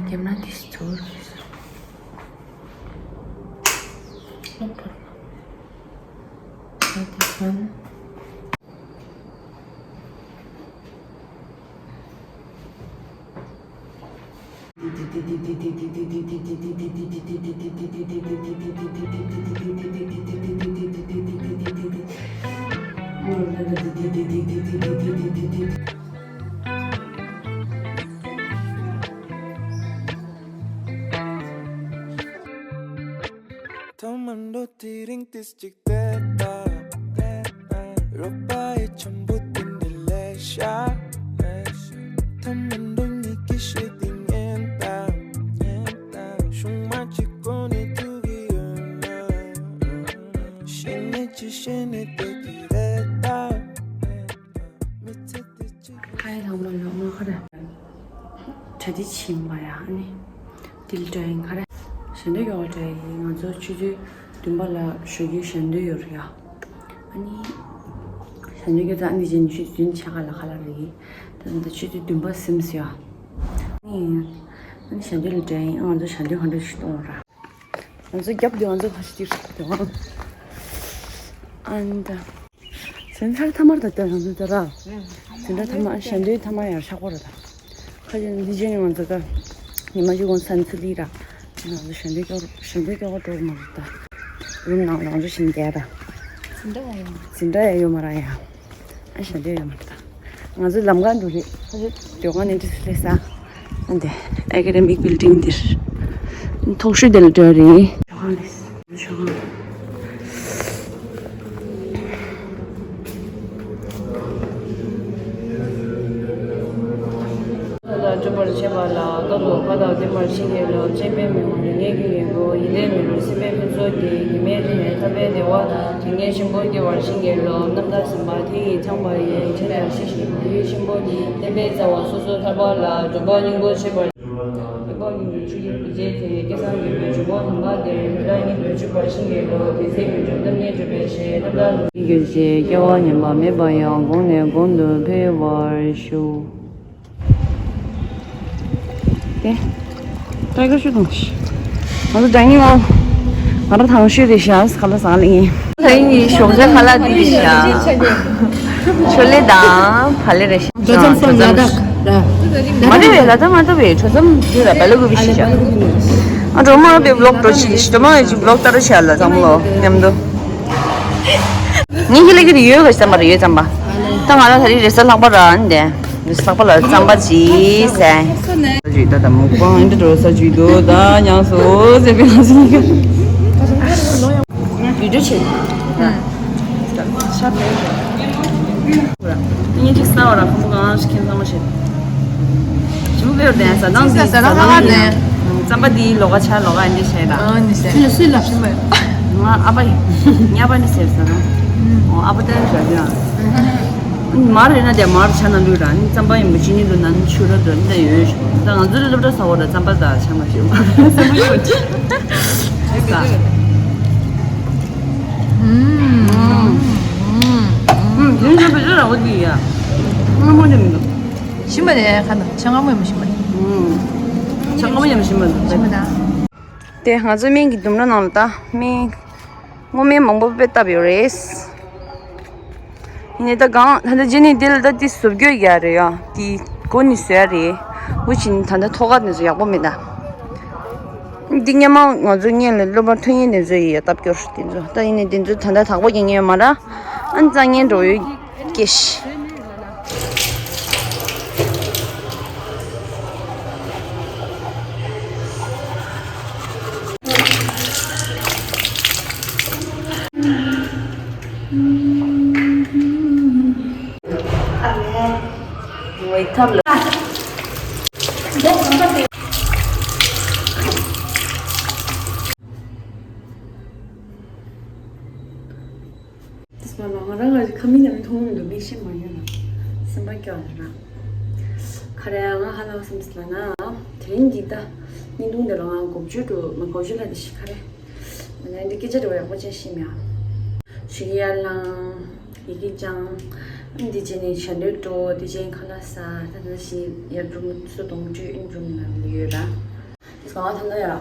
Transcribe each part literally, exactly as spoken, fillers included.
རྒྱབ་ན་དེ་ཚོར། This one. ཐོག་མར་འགྲོ་དེ་རིང་ཏིས་ཅིག་བལྟས་དང་། རོགས་པ་ཡི་ཆེན་པོ་དེ་འདྲ་ལས་ཤ། ཐོག་མར་འགྲོ་ཉིད་ཀྱི་ཤེས་དེ་ཉན་དང་། ཉན་དང་། ཤུང་མ་གཅིག་གོ་ནས་ཐུག་གི་ཡོད་ན། ཤེས་ནས་ཅི་ཤེས་ནས་བལྟས་ཀྱི་རེད་ད། མི་ཚེ་དེ་གཅིག་ཁ་ཡི་ལྷག་མ་ལོ་མ་ཁ་ར། གྲ་སྒྲིག་བྱིན་པ་ཡ། ཨ་ནི་དིལ་འདྲ་ཡིན་ཁ་ར། ཞལ་འདོན་ཡོད་འདྲ་ཡིན། ང་ཚོ་ཆུ་ཚོད་བདུན་པ་ལ་ཞོགས་ཀའི་ཞལ་འདོན་ཡོད་རེད་ཡ། ཨ་ནི་ཞལ་འདོན་རྒྱུ་ད་ཨ་ནི་རྗེས་ཉི་ཤུ་བདུན་ཕྱེད་ཀ་ལ་ཁ་ལ་རེད། ད་ད་ཆུ་ཚོད་བདུན་པ་ཟིན་སོང་ཡ། ཨ་ནི་ཨ་ནི་ཞལ་འདོན་ལ་འདྲ་ཡིན། ང་ཚོ་ཞལ་འདོན་ག་འདྲ་ཞིག་གཏོང་ར། ང་ཚོ་རྒྱབ་དེ་ང་ཚོ་ཕ་ཤི་ཏིར་དེ་བ། ཨན་ད། ཚན་ཚར་ཐ་མར་ད་ལྟ་ང་ཚོ་ད་ར། ཚན་ཚར་ཐ་མ་ཞལ་འདོན་ཐ་མ་ཡར་ཤག་པོ་ར་ད། ཁ་ཅན་འདི་རྗེས་ནས་ང་ཚོ་ད། ཉི་མ་གཅིག་གོང་ཚན་ཚུད་ལི་ར། ང་ཚོ་ཞལ་འདོན་སྐྱོར་ཞལ་འདོན་སྐྱོར་ག་འགྲོ་མ་ར་ད། རུམ་ནང་ལ་ང་ཚོ་བཞིན་བསྡད་ར། འཛིན་གྲྭ་ཡང་ཡོད་མ་ར་ཡ། ཨ་ཞལ་འདོན་ཡོད་མ་རེད་ད། ང་ཚོ་ལམ་ཁ་འགྲོ་རེད། ཁ་ཚོད་སྡོད་ཁང་ནས་འདྲི་སླེབས་ས། ཨ་འདི་ཨེ་ཀ་ཌེ་མིག་བིལ་ཌིང་འདིར། མཐོ་ཤོས་དེ་ལ་འགྲོ་རེད། ཞོགས་ཁང་རེད། ཞོགས་ཁང་། ལ་སྒྲུབ་པར་བྱེད་པ་ལ་བཀའ་བསྒོ་བཀའ་དང་ལྡན་པར་བྱིན་གྱིས་རློབས། སྤྱན་པས་མི་ཡོང་དུས་ངེད་ཀྱི་ཡོན་པོ། ཡིད་ལས་མི་རུང་སྲིད་པའི་ཕུན་ཚོགས་ཀྱིས། ཉི་མའི་རིང་ནས་ཐར་པའི་བདེ་བ་དང་། དྲི་ངན་ཞིམ་པོ་སྐྱེ་བར་བྱིན་གྱིས་རློབས། རྣམ་དག་བསམ་པ་དེ་ཡིས་འཆང་བ་ཡིན། དྲིན་ལན་ཞི་ཞིང་ཡིད་ཆེས་ཆེན་པོ་ནི། བསྟན་པའི་རྩ་བ་སོ་སོར་ཐར་པ་ལ། སྒྲུབ་པ་སྙིང་པོར་བྱེད་པར། སྒྲུབ་པ་སྙིང་པོའི་ཆུ་ཡིས་བསྐུལ་བྱས་ཏེ། སྐལ་བཟང་ཡོད་པའི་འབྱུང་པོ་དམ་པ་དེར། སླར་སྙིང་དུ་འཇུག་པར་བྱིན་གྱིས་རློབས། དེ་ཚེ་ཡུན་རིང་རྣམ་གཉིས་གྲུབ་པའི་ཞིང་། རྣམ་དག་ལུས་ཀྱི་རྗེས་སྐྱེ་བ་ངན་པ་མེད་པ་ཡང་། གོང་ནས་གོང་དུ་འཕེལ་བར་ཤོག་ཏེ། ཏའི་ཀར་ཤུ་དང་ཤི། ང་ཚོ་ཌའི་ནིང་ཧོལ། ང་རང་ཐང་ཤུ་རེད་ཤག་ཁ་ལག་ཟ་ལེ་ཡིན། ད་ཡིན་ནི་ཞོགས་ཇ་ཁ་ལག་འདི་རེད་ཤག་ཆོ་ལེ་དང་བ་ལེ་རེད་ཤག་ཇོ་ཙམ་སོང་ལ་དྭགས་ར། མ་རེད་བས། ལ་དྭགས་མ་ལྟ་བས། ཇོ་ཙམ་དེ་ལ་བེ་ལ་ཀུ་བི་ཤི་ཤག་ཨ་འགྲོ་མ་བེ་བི་ལོག་འགྲོ་ཆི་ཞི་འགྲོ་མ་བེ་ཅི་བི་ལོག་ལྟ་ར་ཤག་ལ་ཙམ་ལོ་མཉམ་དུ། ངས་ཁྱེད་ལ་ཁྱེད་ཡོད་ག་ཙམ་པ་རེད། ཡོད་ཙམ་པ། ད་ང་ལ་ད་རེས་རེས་གཟའ་ལྷག་པ་ར་འདི། རེས་གཟའ་ལྷག་པ་ལ་རྩམ་པ་ཅིག་ཟས། ཅིག་ད་ད་མུག་པང་འདི་འགྲོ་ས་ཅིག་འདུག་ད་ཉང་སོ་ཟེར་པའི་ང་ཚོ་གཉིས་ཀ། བི་ཌིའོ་བྱེད། ཤ་ཕེ། ངས་ཅིག་ཟ་བ་ར་ཁོང་ཁོང་གང་ཞིག་ཁྱེད་ཚང་མ་བྱེད། ཞིམ་པོ་དཔེ་ཡོད་དེ་ཟ་སྟངས་འདི་ཟ་སྟངས་ཧ་ག་ནས། རྩམ་པ་འདིའི་ལོགས་ཀ་ཆ་ལོགས་ཀ་འདི་བྱས་ད། ཨ་ནི་ཟས། སུས་ལ་ཞིམ་པ། ང་ཨ་ཕ་ཡིན། ངའི་ཨ་ཕ་ནི་ཟེར་ཟ་རང་། ཨོ་ཨ་ཕ་ལྟར་བཞག་ཡ། མར་རེད་ན་དེ་མར་ཆ་ན་ལུས་ར་ནི་རྩམ་པ་ཡིན་པ་ཅི་ནི་ལུས་ན་ནི་ཆུ་ར་འདྲ་ནི་ད་ཡོད་ཤོག་ད་ང་ཚོ་ལ་སློབ་གྲྭ་ས་འོག་ར་རྩམ་པ་ད་ཆ་མ་ཤེས་མ། ཨུམ། ཨུམ། ཡིན་ན་བེད་སྤྱོད་ར་འོ་དེ་ཡ། སྔ་མོ་ནི་མི་འདུག་ཞིམ་པ་རེད་ཁ་ན་ཆ་སྔ་མོ་ཡིན་པ་ཞིམ་པ་རེད། ཨུམ། ཆ་སྔ་མོ་ཡིན་པ་ཞིམ་པ་འདུག་ཞིམ་པ་ད། དེ་ང་ཚོའི་སྨན་གྱི་ལྡུམ་ར་ནང་ལ་ད་སྨན་སྔོ་སྨན་མང་པོ་དཔེ་བཏབ་ཡོད་རེད། ཡིན་ནའི་ད་གང་ད་ལྟ་རྗེས་ནས་འདི་ལ་ད་འདི་བཟོ་བཀོད་ཡག་རེད་ཡ། འདི་སྒོ་ནས་བཟོ་ཡ་རེད། འུ་ཅི་ནི་ད་ལྟ་ཐོག་ཁ་ནས་བཟོ་ཡག་པོ་མེད་ད། འདི་སྔོན་མ་ང་ཚོ་སྔོན་ལ་སློབ་མ་ཐོན་མཁན་དེ་ཚོ་ཡིས་བཏབ་སྐྱོར་དེ་ཚོ་ད་ཡིན་ནའི་དེ་ཚོ་ད་ལྟ་དག་པོ་རྒྱག་མཁན་ཡོད་མ་རེད། ཨ་ནི་རྩ་ངན་འགྲོ་ཡོད་སྐད་ཤི། ངའི་ཐབས་ལ། དེ་སྔོན་ལ་ང་རང་ལ་ཁ་མིག་ནས་མཐོང་མི་འདུག་མིག་ཤེལ་མ་ཡོད་ན། སེམས་པ་སྐྱོ་ལ་ར། ཁ་རེ་ང་ཧ་ལམ་སེམས་ལ་ན། དེ་རིང་འདི་ལྟ། བརྙན་ཐུང་འདི་ལ་ང་དགུ་བཅུ་འགྲོ་མ་དགུ་བཅུ་ལ་འདི་ཤི་ཁ་རེ། ང་འདི་སྐད་ཆ་དྲི་བ་ཡག་པོ་ཅན་ཤི་མེད། ཞི་གི་ཡར་ལངས། ཡི་གེ་སྦྱང་། འདི་བྱས་ནས་ཞལ་འདོན་འགྲོ། འདི་བྱས་ཁ་ལག་ཟ། ད་ནང་བཞིན་ཡར་རུམ་སོ་དང་བཅུ་ཨིན་རུམ་ནང་ལ་ཡོད་ར། ད་ད་ལྟ་ཡ།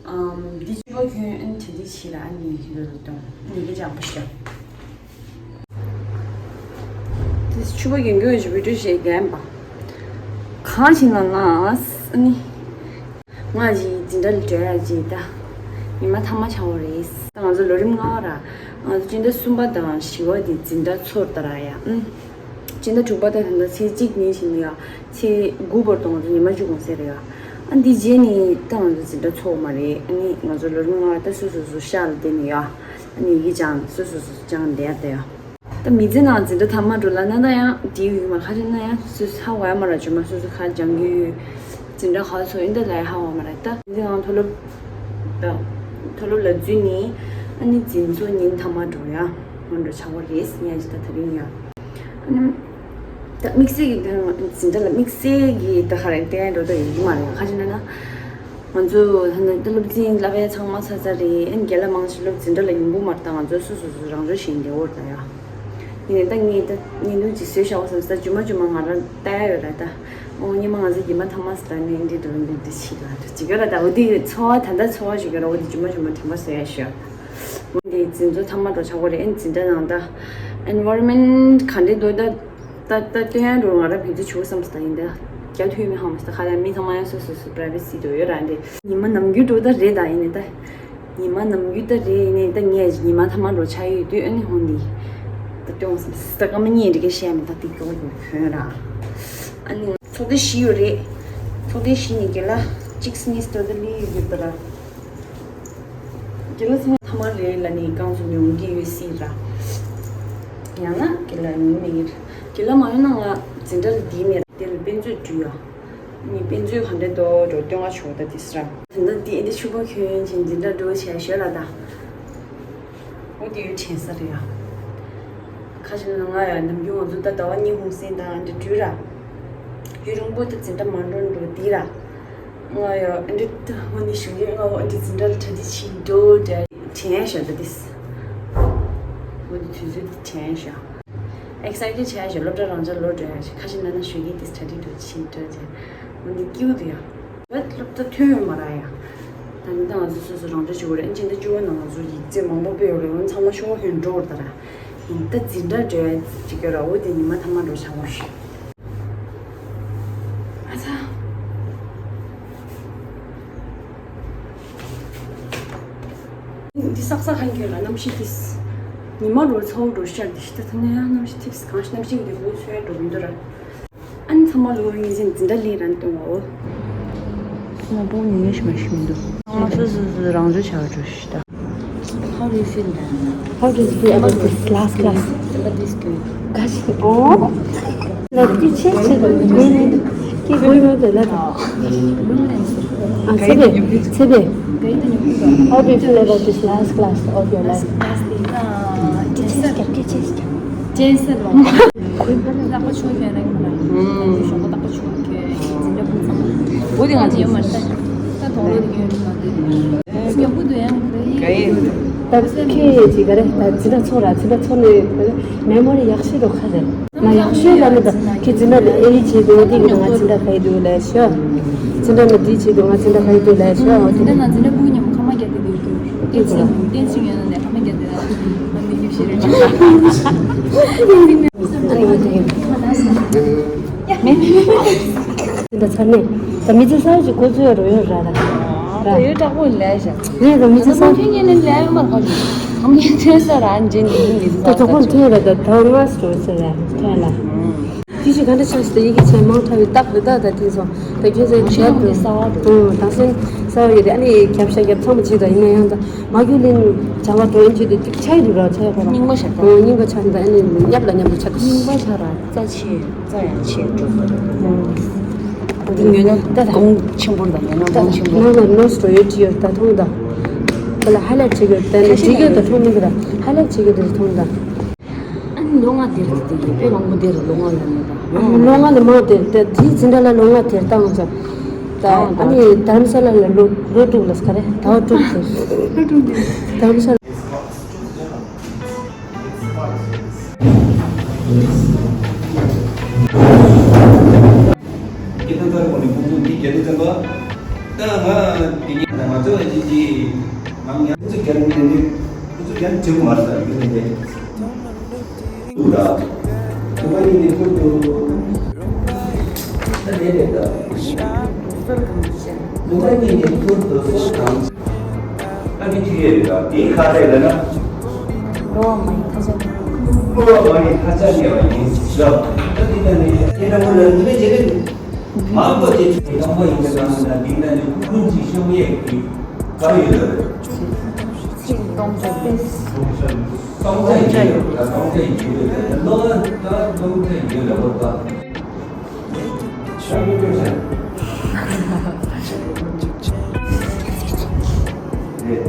ཨམ། འདི་ཕྱུ་པ་གྱོན་ཨན་དེ་འདི་ཕྱི་ལ་ཨ་ནི་ཡོད་དོ། ཨ་ནི་གི་ཅང་པ་ཤ། དེ་ཕྱུ་པ་གྱོན་གྱོན་ཞིག་བི་ཏུ་ཞེས་རྒན་པ། གང་ཞིག་ལ་ང་ཨ་ནི། ང་ཞིག་འཛིན་གྲྭ་ལ་འགྲོ་ཡ་ཅིག་ད། ཉི་མ་ཐ་མ་ཆགས་པ་རེད། ད་ང་ཚོ་ལོ་རིམ་ལྔ་པ་ར། ང་ཚོ་སྤྱི་ཟླ་གསུམ་པ་དང་བཞི་པ་དེ་འཛིན་གྲྭ་ཚོགས་ད་ར་ཡ། ཨུམ། སྤྱི་ཟླ་དྲུག་པ་ད་ད་ལྟ་ཚེས་གཅིག་ཉིན་བཞིན་ཡ། ཚེས་དགུ་བར་དུ་ང་ཚོ་ཉི་མ་བཅུ་གུང་སེང་རེད་ཡ། ཨ་འདི་རྗེས་ནི་ད་ང་ཚོ་འཛིན་གྲྭ་ཚོགས་མ་རེད། ཨ་ནི་ང་ཚོ་ལོ་རིམ་ལྔ་པ་ད་སོ་སོ་སོ་ཤག་ལ་བསྡད་ནས་ཡ། ཨ་ནི་ཡི་ཅང་སོ་སོ་སོ་སོ་ཅང་བསྡད་ཡ་ད་ཡ། ད་མི་ཚེ་ནང་འཛིན་གྲྭ་ཐ་མ་འགྲོ་ལ་ན་ད་ཡང་དེའི་ཡུལ་མ་ཁ་ཅིག་ན་ཡང་སོ་སོ་ཧ་གོ་ཡ་མ་ར། ཇོ་མ་སོ་སོ་ཁ་སྦྱང་གི་ཡོད། འཛིན་གྲྭ་ཁ་ཚོ་ཡིན་ད་ལ་ཡ་ཧ་གོ་མ་ར། ད་མི་ཚེ་ནང་མཐོ་སློབ། ད་མཐོ་སློབ་ལ་འཛུལ་ནི། ཨ་ནི་འཛིན་གྲྭ་ཉིན་ཐ་མ་འགྲོ་ཡ། ཧོན་འགྲོ་ཆགས་པ་རེད་ཉན་ཅི་ད་ད་རིང་ཡ། ཨ་ནི། ད་དམིགས་བསལ་གྱི་ད་འཛིན་གྲྭ་ལ་དམིགས་བསལ་གྱི་ད་ག་རེ་བསྟན་འགྲོ་ད་ཡོད་ཀྱི་མ་རེད། ཁ་ཅིག་ན་ན། ང་ཚོ་ད་ནི་ད་སློབ་ཚན་བསླབ་ཡ་ཚང་མ་ཚར་ཚར་རེད། ཨན་རྒན་ལགས་མང་ཆེ་སློབ་འཛིན་གྲྭ་ལ་ཡོང་གི་མ་རེད། ད་ང་ཚོ་སོ་སོ་སོ་རང་འཇགས་བཞིན་བསྡད་ཡོད་རེད་ད་ཡ། ཡིན་ནའི་ད་ངས་ད་བརྙན་ཐུང་ཅིག་བཟོས་བཞག་པ་བསམ་སོང་། ད་རྗེས་མ་རྗེས་མ་ང་རང་ལྟ་ཡ་ཡོད་རེད་ད། ཨོ་ཉི་མ་ང་ཚོ་རྗེས་མ་ཐ་མ་སི་ད་ནི་འདི་འགྲོ་འདི་འདི་ཕྱི་ལ་འགྲོ་ཅིག་ཡོད་རེད་ད། འོ་དེ་ཚོར་བ་ད་ལྟ་ཚོར་བ་ཞིག་ཡོད་རེད། འོ་དེ་རྗེས་མ་རྗེས་མ་དྲན་པ་གསོ་ཡ་ཞིག་འོ་དེ་འཛིན་གྲྭ་ཐ་མ་འགྲོ་ཆགས་པ་རེད། ཨན་འཛིན་གྲྭ་ནང་ད་environment ག་འདྲ་འདུག་ད། ད་ད་སྟོན་ཡ་འགྲོ་ང་རང་བེད་སྤྱོད་བྱེད་དགོས་བསམ་སོང་། ད་ཡིན་ད་རྒྱ་ཐུའི་མི་ཧ་མ་སོང་། ད་ཁ་ལ་མི་ཚང་མ་ཡང་སོ་སོ་སོ་privacy དུ་ཡོད་ར། འདི་ཉི་མ་ནམ་རྒྱུན་འགྲོ་ད་རེད་ད། ཡིན་ནི་ད་ཉི་མ་ནམ་རྒྱུན་ད་རེད། ཡིན་ནི་ད་ངས་ཉི་མ་ཐ་མ་འགྲོ་ཆ་ཡོད་དུས་ཨ་ནི་ཧོན་འདི་ད་སྟོན་བསམ་སོང་། ད་སྐར་མ་གཉིས་འདི་ག་བཤད་མི་ད་ཏིག་ཏོག་ཡོད་གྱོན་ར། ཨ་ནི་ཚོགས་སྡེ་བཞི་ཡོད་རེད། ཚོགས་སྡེ་བཞི་ནི་རྒན་ལགས་གཅིག་sneeze totally ཡོད་པ་ར། རྒན་ལགས་ཚང་ཐ་མ་རེད་ལ་ནི་རྐང་བཙུགས་ནས་འོང་གི་ཡོད་སྲིད་ར། ཡང་ན་རྒན་ལགས་ཡོང་མེད་ཀྱི་རེད། རྒན་ལགས་མ་ཡོང་ན་ང་འཛིན་གྲྭ་ལ་བསྡད་མེད་ར། དེ་ལ་དཔེ་མཛོད་འབྲི་ཡ། ནི་དཔེ་མཛོད་ག་འདྲ་འདུག་འགྲོ་སྟོན་ག་ཆོག་ད་དེ་སྲ། ད་ལྟ་འདི་ཨེ་འདྲ་ཕྱུ་པ་གྱོན་བྱས་འཛིན་གྲྭ་འགྲོ་བྱས་ཞོལ་ལ་ད། འོ་དེ་ཡོད་དྲན་ས་རེད་ཡ། ཁ་ཅིག་ན་ང་ཡ་ནམ་རྒྱུན་ང་ཚོ་ད་ཟླ་བ་གཉིས་གུང་སེང་དང་འདྲ་འགྲོ་ར། ཡུན་རིང་པོ་ད་འཛིན་གྲྭ་མ་འགྲོ་འགྲོ་དེ་ར། ང་ཡ་ཨ་འདྲ་ད་ང་ནི་ཞུ་ཡོད། ང་འོ་འདྲ་འཛིན་གྲྭ་ལ་གྲ་སྒྲིག་བྱེད་འགྲོ་འདྲ་དྲན་ཤག་ད་དེས། འོ་འདི་དུས་ཚོད་དེ་དྲན་ཤག excited བྱས་ཤག་སློབ་གྲྭ་རང་འཇགས་ལོག་འགྲོ་ཡ་ཞིག་ཁ་ཅིག་ན་ན་ཞུ་གི་དེས་གྲ་སྒྲིག་འགྲོ་བྱེད་འགྲོ་བྱས། འོ་འདི་སྐྱིད་པོ་འདུག་ཡ། བོད་སློབ་གྲྭ་ཐོན་ཡོད་མ་རེད་ཡ། ད་ནི་ད་ང་ཚོ་སོ་སོ་རང་འཇགས་བྱེད་དགོས་རེད། ཨ་ནི་སྤྱི་ཟླ་བཅུ་པ་ནང་ང་ཚོ་ཡིག་ཚད་མང་པོ་སྤེལ་ཡོད་རེད། འོ་ཚང་མ་ཤོག་ཧོན་འགྲོ་བར་ད་ར། ཡིན་ད་འཛིན་གྲྭ་འགྲོ་ཡ་ཅིག་ཡོད་ར། འོ་དེ་ཉི་མ་ཐ་མ་འགྲོ་ཆགས་པ་རེད། ཨ་ཚ། འདི་སག་སག་ཧན་གྱོན་ལ་གནམ་གཤིས་ཏིས། ཉི་མ་རོ་ཚ་བོ་འགྲོ་ཤར་འདི་ཤི་ད་ཐ་ན་ཡང་གནམ་གཤིས་ཐིབས་གང་ཤི་གནམ་གཤིས་འདི་བོ་ཚོ་ཡ་འགྲོ་མི་འདུག་ར། ཨ་ནི་ཚང་མ་ལོ་ངེས་ཅན་འཛིན་གྲྭ་ལས་རན་གཏོང་བའོ། ང་པོ་ཉུང་ཉུང་ཞིག་མ་ཤི་མི་འདུག་ཚང་མ་སོ་སོ་སོ་རང་བྱུང་བྱ་བ་འགྲོ་ཤི་ད། How do you feel then? How do you feel about this last class? About this school? Gosh, oh. Like, you change it, really? Keep going with the letter. Ah, Sebe, Sebe. How do you feel about this last class of your life? Last class, uh, teachers, teachers. ཅན་སེ་ལོ། ཁོས་ཕར་ལ་ལག་པ་ཆུ་གྱོན་རེད་མ་རེད། ཞོགས་པ་ལག་པ་ཆུ་གྱོན་འཛིན་གྲྭ་ཕུག་ཚང་། འོ་དེ་ང་ཚོ་ཡོད་མ་རེད། ད་དོང་ལོ་དེ་གྱོན་རེད་མ་རེད། སྐྱོ་པོ་དུ་ཡང་ག་ཡེ། ད་ཁྱེད་ཀྱིས་ག་རེ་ད་འཛིན་གྲྭ་ཚོགས་ར། འཛིན་གྲྭ་ཚོགས་ནས་མེ་མོ་རི་ཡག་ཤོས་རོ་ཁ་རེད། ང་ཡག་ཤོས་ལ་མི་ད་ཁྱེད་འཛིན་གྲྭ་ལ་ཨེ་ཡི་བྱེད་དུ་འོ་དེ་གི་ང་འཛིན་གྲྭ་ག་ཡི་འདུག་ལས་ཤོ། འཛིན་གྲྭ་ལ་འདི་བྱེད་དུ་ང་འཛིན་གྲྭ་ག་ཡི་འདུག་ལས་ཤོ། འོ་དེ་འཛིན་གྲྭ་ན་འཛིན་གྲྭ་ཕུག་ཉམས་ཁ་མ་རྒྱ་དེ་དུས་རྒྱུ་ཏེ་ཚིག་ཏེ་ཚིག་ཡོད་ན་ནས་ཧ་མ་རྒྱ་དེ་ལ་ང་མི་ཡུལ་ཤེས་རེད། འདི་ཚར་ནས་ད་མི་ཚེ་གསར་གྱི་འགོ་འཛུགས་རོ་ཡོད་ར་ད། ད་ཡོད་དྲག་པོ་ལས་བྱ། ངས་ད་མི་ཚེ་གསར་ད་མཐུན་ཉེ་ནས་ལས་མ་ཧ་ལུ་ཧམ་ཉེ་ཐོན་ས་ར་འཇེ་ནི་མི་ཚེ་ད་གསར་དོ་ཁོང་ཐོན་ར་ད་ད་ང་སོ་སོ་ལ་ཐོན་ལ། ཅི་ཞིག་ག་འདྲ་ཆགས་ཤི་ད་ཡི་གེ་ཆེན་མང་ཐག་ཡོད་རྟགས་རེད་ད། ད་དེ་སོང་ད་ཁྱོད་ཚོའི་ཞལ་དུ་ཨང་དང་སེམས་གསར་བ་ཡོད་རེད། ཨ་ནི་རྒྱབ་ཤ་རྒྱབ་ཚང་མ་བྱེད་དང་ཡིན་ན་ཡང་ད་མ་རྒྱུ་ལིན་བྱ་བ་འགྲོ་ཡིན་ཆེད་དུ་ཅིག་ཆ་ཡི་འདུག་ར། ཆ་ཡ་ཁོ་ར་རྙིང་པ་ཤ་ད་རྙིང་པ་ཆ་ད་ཨ་ནི་མཉམ་ལ་མཉམ་དུ་ཆ་ད་རྙིང་པ་ཆ་ར་རྩ་ཆེ་རྩ་ཡང་ཆེ་འགྲོ་ད་ད་འདི་ཉོས་ན་ད་གོང་ཆེན་པོ་རེད། ད་ཉོས་ན་གོང་ཆེན་པོ་ནང་ལ་ནོ་སི་ཊོ་ཡོད་ཅི་ཡོད་ད་མཐོང་ད་ཁོ་ལ་ཧ་ལ་ཆེ་གི་ད་ནི་ཁ་ཤས་ཅི་གི་ད་མཐོང་མི་གི་ད་ཧ་ལ་ཆེ་གི་ད་མཐོང་ད། ཨ་ནི་ལོ་ལྔ་དེར་དེ་དེ་དཔེ་མང་པོ་དེར་ལོ་ལྔ་ལ་མ་དང་། ལོ་ལྔ་ལ་མ་དེར་དེ་དེའི་འཛིན་གྲྭ་ལ་ལོ་ལྔ་དེར་བཏང་ཙང་། ད་ཨ་ནི་དྷ་རམ་ས་ལ་ལ་ལོ་ལོ་དྲུག་ལ་ག་རེ་ཟླ་བ་དྲུག་དེར། ལོ་དྲུག་དེར། དྷ་རམ་ས་ལ། སྐྱེ་ཐང་ཚར་གོང་ནས་ཁོང་ཚོ་འདི་རྒྱལ་དུ་བཙན་པ། ད་ང་དེ་ཉིད་ང་ཚོ་ཨེ་ཅི་ཅི་ང་ངའི་ཨུ་ཚུགས་རྒྱབ་ནས་ནི་ཨུ་ཚུགས་རྒྱབ་བྱེད་དགོས་མ་རེད་ས་ཡོད་ནས་འདུག་ད། དུ་མ་ཡིན་ནི་ཁུར་དུ་ད་ལས་རེད་ད། དུ་མ་ཡིན་ནི་ཁུར་དུ་སོ་དང་། ཨ་ནི་ཁྱི་ཡོད་རེད་ད། དེའི་ཁ་རེད་ལ་ན། གློ་བ་མ་ཡིན་ཁ་ཆ་ནས། གློ་བ་མ་ཡིན་ཁ་ཆ་ནས་བ་ཡིན་ཞོག་ད་དེ་ལྟ་ནི་ཁྱེད་རང་ངོ་ལ་འདི་འདྲ་བྱེད་ཀྱི་འདུག་མང་པོ་དེ་ཚོས་དང་པོ་ཡིན་པའི་སྒང་ལ་འདི་ལྟ་ནི་ཀུན་གྱིས་ཤོང་ཡས་ཀྱི་ག་ཡོད་ལ་རེད། ཅིག་སྟོང་ཆ་ཏེ། སྟོང་ཆ་ཡོད་ལ་སྟོང་ཆ་ཡོད་ལ་ལོ་ད་སྟོང་ཆ་ཡོད་ལ་བོད་པ། ཆ་མི་སྐྱོ་ཆ། རེད།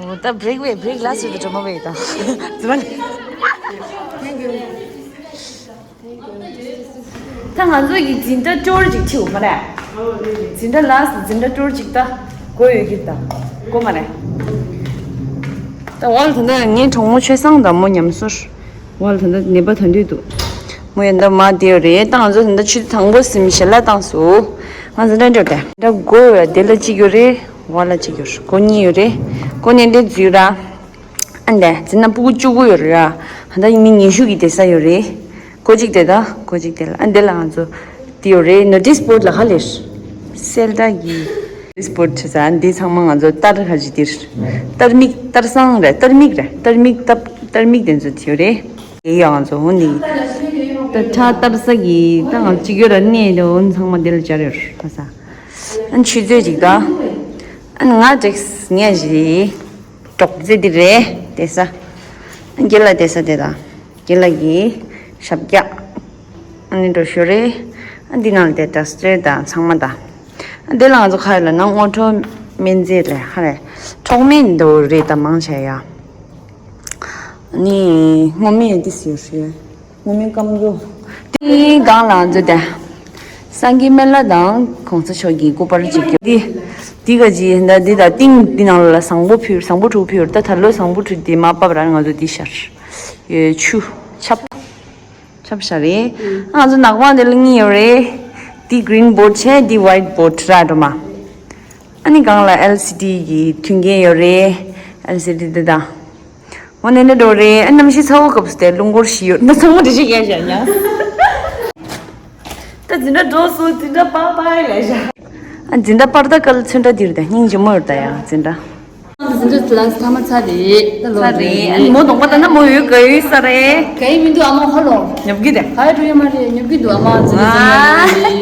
འོ་ད་བྷི་རེག་བས་བྷི་རེག་ལ་སུ་དུ་གྲོ་མ་བས་དང་། ད་ང་ཚོ་ཡི་འཛིན་གྲྭ་ཊུར་ཅིག་ཁྲིད་འོ་མ་རེད། འཛིན་གྲྭ་ལ་འཛིན་གྲྭ་ཊུར་ཅིག་ད་གོ་ཡོད་ཀྱི་ད་གོ་མ་རེད། ད་འོ་ལ་ད་ངའི་གྲོགས་མོ་ཆོས་བཟང་དང་མོ་ཉམས་གསོ། འོ་ལ་ད་ནད་པ་ད་འདུས་འདུག་མོ་ཡོད་ད་མ་དེ་ཡོད་རེད། ད་ང་ཚོ་ད་ཆུ་ཚོད་དང་པོ་ཟིན་ཞལ་ལག་བཏང་སོ། ང་འཛིན་གྲྭ་འགྲོ་དེ་ད་གོ་ཡོད་དེ་ལ་གཅིག་ཡོད་རེད། འོ་ལ་གཅིག་ཡོད་རེད། གོ་གཉིས་ཡོད་རེད། གོ་གཉིས་འདི་འཛུལ་ར། ཨ་འདས་འཛིན་ན་སྤུ་གུ་བཅུ་དགུ་ཡོད་རེད་ར། ཨ་ད་ཡིན་མི་ཉི་ཤུ་གི་བསྡད་ས་ཡོད་རེད། གོ་གཅིག་དེ་ད་གོ་གཅིག་དེ་ལ་ཨ་འདི་ལ་ང་ཚོ་དེ་ཡོད་རེད། ནོ་ཊིས་བོར་ཌི་ལ་ཧ་ལས་སེལ་ཏྲ་གི་ནོ་ཊིས་བོར་ཌི་བྱེད་ས་འདི་ཚང་མ་ང་ཚོ་ལྟར་ཧ་ཅི་དེར་ལྟར་མིག་ལྟར་སང་རེད། ལྟར་མིག་རེད། ལྟར་མིག་ལྟ་ལྟར་མིག་དེ་ཚོ་དེ་ཡོད་རེད། དེ་ཡོད་ང་ཚོ་འོ་ནི་ད་ཁྲ་ལྟར་ས་གི་ད་ང་གཅིག་ཡོད་ར་གནས་དེ་འོ་ཚང་མ་དེ་ལ་སྦྱར་ཡོད་རེད། ཧ་ས་ཨ་ཆུ་ཚོད་ཅིག་ད་ཨ་ང་ཌེག་སི་ངས་བཞི། གྲོགས་མཛེས་འདི་རེད་དེ་ས། རྒན་ལགས་དེ་ས་དེ་དང་། རྒན་ལགས་ཀྱི་ཞབས་བཀྱག་ཨ་ནི་འགྲོ་ཞོར་རེད། ཨ་འདི་ནང་ལ་དེ་ཌ་སི་ཊར་དང་ཚང་མ་དང་། ཨ་འདི་ལ་ང་ཚོ་ཁ་ཡོད་ལ་ན་སྔོ་ཁྲོ་སྨན་རྫས་རེད་ཧ་རེད། ཁྲོག་སྨན་འདུག་རེད་ད་མང་ཆེ་ཡ། ཨ་ནི་སྔོ་སྨན་འདི་ཟེར་ཞོར། སྔོན་མའི་སྐམ་འགྲོ། དེའི་སྒང་ལ་ང་ཚོ་དེ། སངས་རྒྱས་སྨན་བླ་དང་གོང་ས་མཆོག་གི་སྐུ་པར་གཅིག་གྱུར། འདི། འདི་ག་ཅི་ད་འདི་དང་ཏིང་འདི་ནང་ལ་བཟང་པོ་ཕུལ་བཟང་པོ་དྲུག་ཕུལ་ད་ད་ལོ་བཟང་པོ་དྲུག་འདི་མ་བབས་ར་ང་ཚོ་འདི་ཤར། ཡོད་ཆུ། ཆབ། ཆབ་ཤ་རེད། ང་ཚོ་ནག་པང་འདི་ལ་གཉིས་ཡོད་རེད། འདི་གི་རིན་བོ་ཊི་བྱས་འདི་ཝའིཊ་བོ་ཊི་ར་འགྲོ་མ། ཨ་ནི་སྒང་ལ་ཨེལ་སི་ཌི་གི་མཐུན་རྐྱེན་ཡོད་རེད། ཨེལ་སི་ཌི་འདི་དང་། འོ་ནས་འདི་འགྲོ་རེད། ཨ་གནམ་གཤིས་ཚ་བོ་སྐབས་སུ་དེ་རླུང་འཁོར་ཞིག་ཡོད་ན་ཚང་མ་འདི་ཞིག་ཡལ་བཞག་ཡང་། ད་འཛིན་གྲྭ་འགྲོ་སོང་། འཛིན་གྲྭ་པར་པར་ལས་བཞག་ཨ་འཛིན་གྲྭ་པར་ད་ག་ལ་ཚོན་ཁྲ་འདིར་ད་སྙིང་རྗེ་མོ་ཡོད་ད་ཡང་འཛིན་གྲྭ། འཛིན་གྲྭ་ཀླ་སི་མཐའ་མ་ཚར་རེད། ད་ལོ་ཚར་རེད། ཨ་ནི་མོ་གདོང་པ་ལྟ་ན་མོ་ཡོད་ག་ཡོད་ས་རེད། ག་ཡི་མི་འདུག་ཨ་མ་ཧ་ལོ། ཉོབ་གི་དེ། ག་ཡི་འགྲོ་ཡོད་མ་རེད། ཉོབ་གི་འདུག་ཨ་མ་འཛིན་གྲྭ་ཚར་རེད།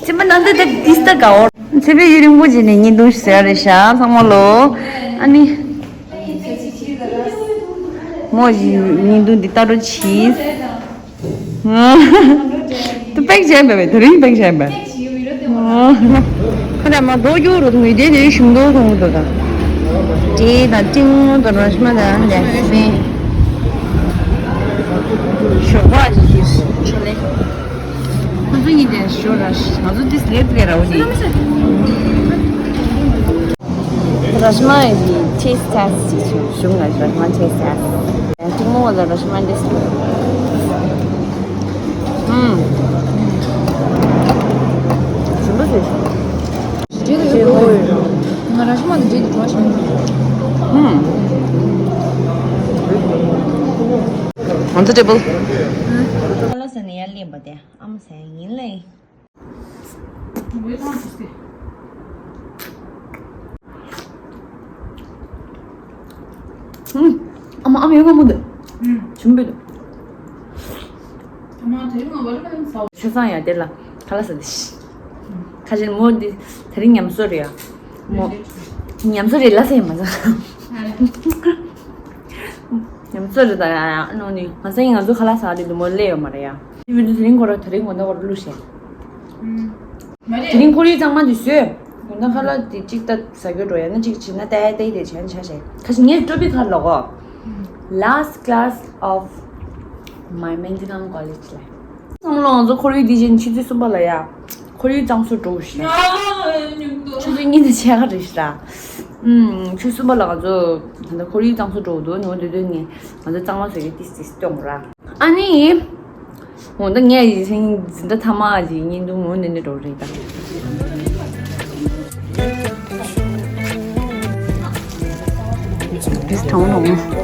ཚེ་མ་ནང་དུ་དེ་ཏིས་ད་ག་འོ། ཚེ་བའི་ཡུན་རིང་པོ་རྗེས་ནས་བརྙན་ཐུང་ཞིག་ཟེར་ཡ་རེད་ཤག་ཚང་མ་ལོ། ཨ་ནི། མོ་ཞིག་བརྙན་ཐུང་འདི་ལྟ་རོགས་གྱིས། ཏུ་པེག་བྱས་པས་དེ་རིང་པེག་བྱས་པས། ཁ་ནས་མ་རྡོ་རྒྱུག་རུ་ངུས་བསྡད་དེ་ཞུམ་མདོག་མཐོང་གི་འདུག་ད། དེ་དང་ཏིང་ངོ་དང་རོ་ཤི་མ་དང་ལས་སེ། ཞོགས་པ་ཞིག་ཞིག་ཆོ་ལེ། ཁོ་ཚོ་གཉིས་དེ་ཞོ་ར་ང་ཚོ་ཏིས་ལེབ་ལེ་ར་འོ་ནི། ར་ཤི་མ་ཡི་ཊེ་སི་ཊེ་སི་ཅིག་བྱུང་། བྱུང་ང་ར་ཤི་མ་ཊེ་སི་ཊེ་སི། ཐུག་མོ་ལ་ར་ཤི་མ་འདི་སུ། ཨུམ། ཞིམ་པོ་ཞིག་ང་ར་ཤི་མ་དེ་འདྲའི་དུ་བ་ཞིམ། ཨུམ། ང་ཚོ་ཊེ་བལ། ཁ་ལ་ས་ནས་ཡར་སླེབས་པ་དེ། ཨ་མ་ཟེར་ཡིན་ལེ། ཨ་མ་ཨ་མ་ཡོད་མ་མོ་འདི། ཆུམ་པོ་འདི། ཆུ་སང་ཡ་དེ་ལ་ཁ་ལ་ས་འདི། ཁ་ཆེན་མོ་འདི་དེ་རིང་ཉམས་གསོ་རེད་ཡ། མོ། ཉམས་གསོ་རེད་ལ་ས་ཡ་མ་ས། ཉམས་གསོ་རེད་ད་ཡ་ཡ་ནོ་ནི་ང་ས་ཡིན་ང་ཚོ་ཁ་ལག་ཟ་རེད་འདུག་མོ་སླེབས་ཡོད་མ་རེད་ཡ། དེ་བི་དུ་དེ་རིང་ཁོ་ར་དེ་རིང་དགོང་དག་བར་བླུགས་ཤེ། དེ་རིང་ཁོར་ཡུག་གཙང་མ་དེ་བཟོས། དགོང་དག་ཁ་ལག་དེ་གཅིག་ལྟ་ཟ་རྒྱུ་འགྲོ་ཡ་ན་གཅིག་བྱས་ན་ལྟ་ཡ་ལྟ་ཡི་དེ་བྱས་ན་བྱ་ཤེ། ཁ་ཤི་ངའི་ཊོ་པིག་ཁ་ལོ་གོ། Last class of my Mendigang College life. བསམ་བློ་ང་ཚོ་ཁོར་ཡུག་དེ་བཞིན་ཆུ་ཚོད་གསུམ་པ་ལ་ཡ། ཁོར་ཡུག་གཙང་བཟོ་འགྲོ་ཤེ། ཆུ་ཚོད་གཉིས་དང་ཕྱེད་ཀ་རེད་ཤག་ཨུམ། ཆུ་ཚོད་གསུམ་པ་ལ་ང་ཚོ་ད་ལྟ་ཁོར་ཡུག་གཙང་བཟོ་འགྲོ་འདུག་ནོར་འདུག་དུས་ནས་ང་ཚོ་གཙང་མ་བཟོ་གི་ཏིས་ཏིས་སྟོན་ར། ཨ་ནི། འོ་ད་ངས་ཡིན་ཟིན་འཛིན་གྲྭ་མཐའ་མ་ལ་ཡིན་འདུག་མོ་ནས་ནས་འགྲོ་རེད་ད། དེ་དང་ནོ།